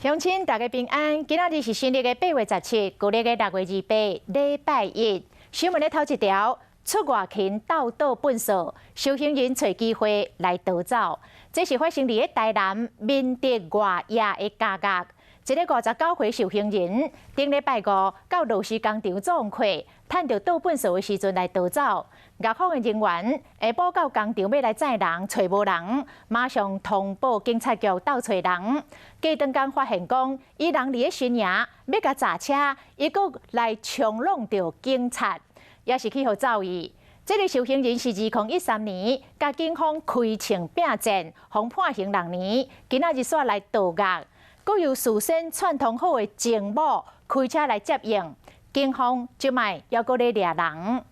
鄉親大家平安，今仔日是新曆的8月17，舊曆的6月28，禮拜一。新聞的頭一條，出外勤鬥倒糞埽，受刑人揣機會來逃走。這是發生佇咧台南民德外野的監獄。一个59歲受刑人，頂禮拜五到螺絲工廠做工課，趁著倒糞埽的時陣來逃走。獄方的人員下晡到工廠欲來載人，揣無人，馬上通報警察局鬥揣人。過長工發現講，伊人佇咧新營欲共砸車，伊閣來衝挵著警察，也是去予走去。這个受刑人是2013年，共警方開槍拚戰，予判刑6年，今仔日煞來逃獄。閣由事先串通好的情某開車來接應，警方這擺猶閣咧掠人。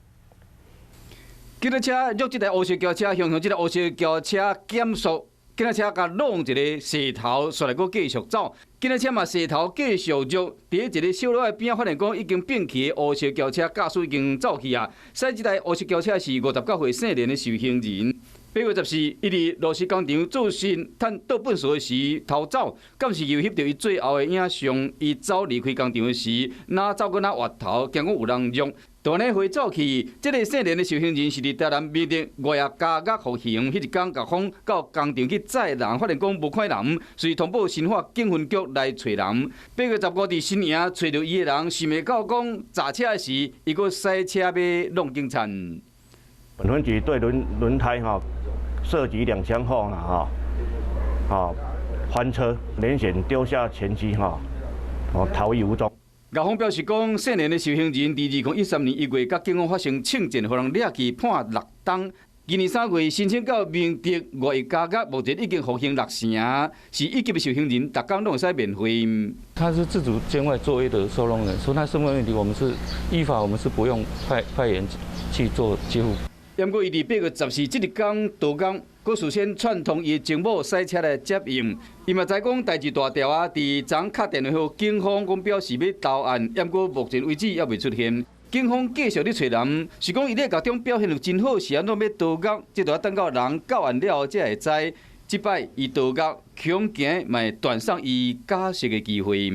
警察車約這台烏色轎車，向向這台烏色轎車減速，警察車共挵一个石頭，煞來閣繼續走。警察車嘛石頭繼續約，佇一个小路仔邊仔，發現講已經變去的烏色轎車駕駛已經走去啊。駛這台烏色轎車是59歲姓連的受刑人。8月14，伊佇螺絲工廠做事，趁倒糞埽的時逃走，監視器翕著伊最後的影像。伊走離開工廠的時，若走閣若越頭，驚講有人約，就按呢回走去。這个姓連的受刑人是佇台南民德外野監獄服刑，彼一工獄方到工廠去載人，發現講無看人，隨通報新化警分局來揣人。8月15佇新營揣著伊的人，想袂到講砸車的時，伊閣駛車欲挵警察。本分局對輪輪胎吼射擊兩槍後啦，吼，翻車，連險丟下前妻吼，逃逸無蹤。獄方表示講，姓連的受刑人佇2013年1月，佮警方發生槍戰，予人掠去判6冬。今年3月申請到民德外役監獄，目前已經服刑六成，是一級的受刑人，逐工攏會使面會。他是自主監外作業的收容人，所以他身份問題，我們是依法，我們是不用派員去做監護。毋過伊佇8月14這一工逃獄，閣事先串通伊的情某駛車來接應。伊嘛知講代誌大條啊，佇昨敲電話予警方，講表示欲投案，毋過目前為止猶未出現。警方繼續咧揣人，是講伊咧獄中表現得真好，是按怎欲逃獄？這著愛等到人到案了後才會知。這擺伊逃獄，恐驚嘛會斷送伊假釋的機會。